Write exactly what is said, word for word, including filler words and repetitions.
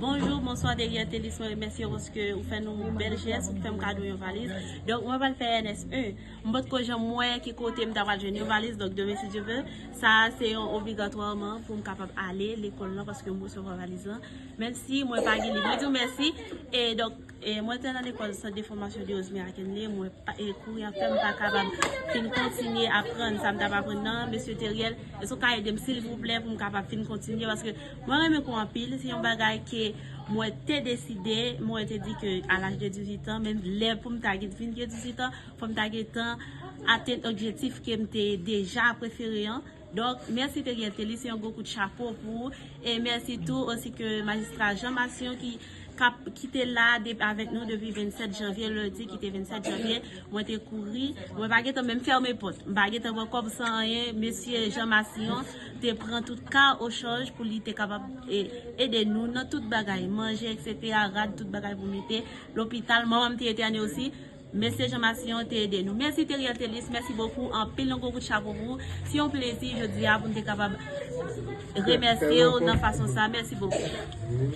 Bonjou, bonswa, Teriel Telis, mwen remèsye w paske ou fè nou yon bèl jès, ou fè m kado yon valiz. Donk, mwen pral fè N S E. M potko janm wè ki kote m ta pral jwenn yon valiz, donk demen, si Dye ve, sa a se yon obligatwaman pou m kapab ale lekòl lan, paske m resevwa valiz lan. Menm si mwen pa gen li, mwen di w mèsi. E donk, e mwen te nan lekòl Sant de Fòmasyon de Rosemary McKinley, mwen pa, e kouri an fè m pa kapab fin kontinye aprann sa m t ap aprann nan, mesye Teriel, èske w ka ede m, silvouplè, pou m kapab fin kontinye, paske mwen renmen kou anpil, se yon bagay ke mwen te deside, mwen te di ke a laj de dizuit an, menm lè pou m ta gen, fin gen dizuit an, fò m ta gentan atenn objektif ke m te deja prefere an. Donk, mèsi Teriel Telis, se yon gwo kout chapo pou ou. E mèsi tou osi ke majistra Jean Massillon ki, k ap, ki te la de, avèk nou depi vennsèt janvye, lendi ki te vennsèt janvye. Mwen te kouri, mwen pa gentan menm fèmen pòt. M pa gentan pran kòb san anyen. Mesye Jean Massillon te pran tout ka ochaj pou li te kapab, e, ede nou nan tout bagay, manje, etsetera, rad, tout bagay pou mete, lopital. Manman m te entène osi. Mesye Jean Massillon te ede nou. Mèsi Teriel Telis, mèsi bokou, anpil yon gwo kout chapo pou ou. Se yon plezi jodi a pou m te kapab remèsye w nan fason sa. Mèsi bokou.